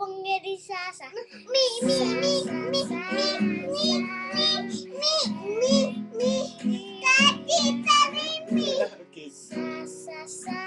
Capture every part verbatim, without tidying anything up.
Pongeni sasa. Mi, mi, mi, mi, mi, mi, mi, mi, mi, mi. Daddy, daddy, mi. Okay. Sasa, sasa.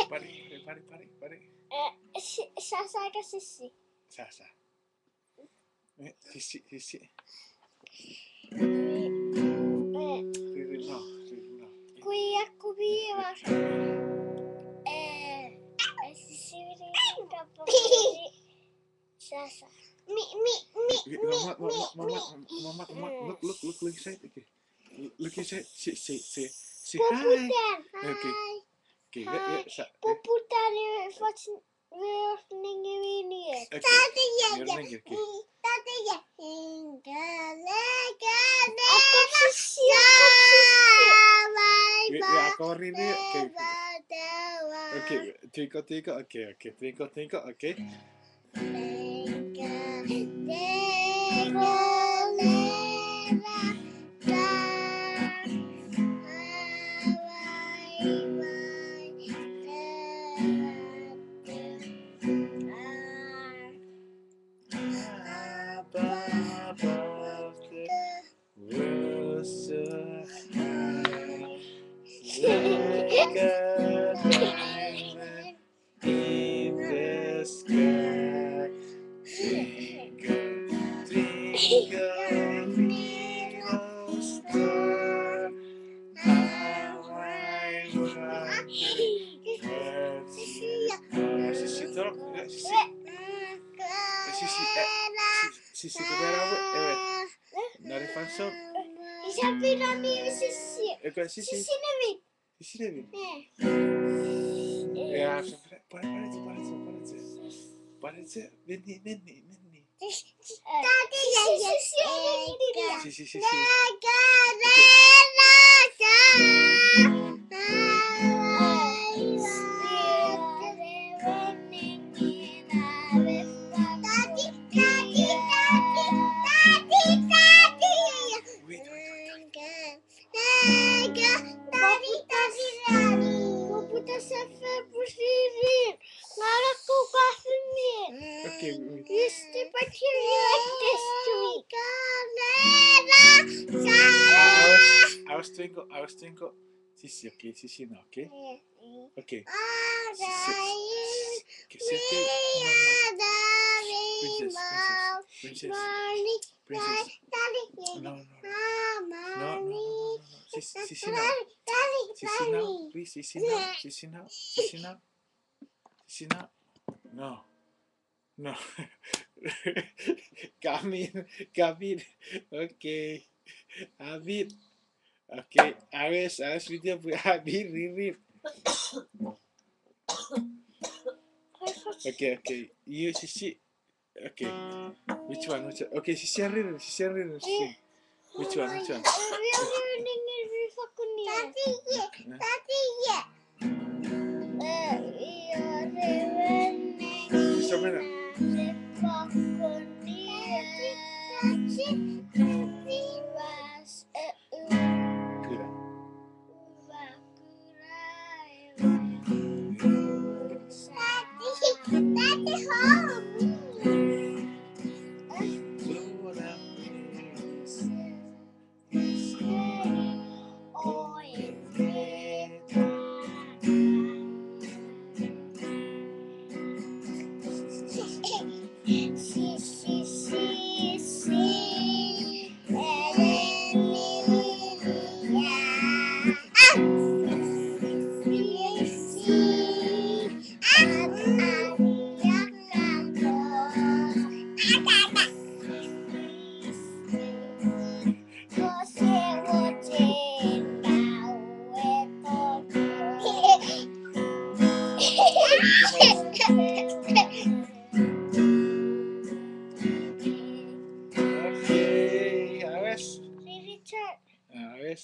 Pari, pari, pari, pari. Eh, si-, sasa ka sisi? Sasa. Eh, sisi, sisi. Eh. Riri no, riri no. Kui akku mi wa. Eh, eh, sisi mi kapo. Sasa. Mi, mi, mi, mi, mi, mi. Mama, mama, mama, mama, mama, look, look, look, look inside. Okay. Look inside. Say, say, say, say hi. Poputan. Okay. Hi. Okay, wait, wait, hi. Poputan, eh, what's Mir nengeni. Okay. Tata ya. Mir nengeni, okay. Tata ya. Ingale, gale, akosisi, akosisi. Wait, wait, akori ni. Okay. Okay, twinkle, twinkle. Okay, okay. Twinkle, twinkle. Okay. Twinkle, twinkle, little star, how I wonder above the world so high, like a diamond in the sky. Twinkle, twinkle, little star, how I wonder what you are. Sisi, toro, sisi. Sisi, eh, sisi, sisi, toro, eh. Nari fansoun. Isa pina mi sisi. Eko sisi. Sisi nemi. Sisi nemi. Eh. Eh, ah, pare, pare, pare, pare, pare. Pare, menni, menni, menni. Sisi, sisi, sisi. Wait, wait, wait, wait. Daddy, daddy, daddy. Poputa sefan pusirin. Ngara kuka fimi. Okay, wait. You stupid, you like this to me. I was, I was twinkle, I was twinkle. Sisi, okay, sisi no, okay? Okay. Sisi. Okay, sisi. No, no. Princess, princess, princess. Princess. No, no, no. No, no, no, no, no. Sisi, sisi no. Sisi no, please, sisi no, sisi no, sisi no. Sisi no. No. No. Come in, come in. Okay. Come in. Okay, awes, awes video pwe ami riri. Okay, okay. You, sisi. Okay. Which one, which one? Okay, sisi riri, sisi riri, sisi. Which one, which one? Daddy, yeah. Daddy, yeah. Sisi, mena. Daddy, daddy. Okay, awes. Awes.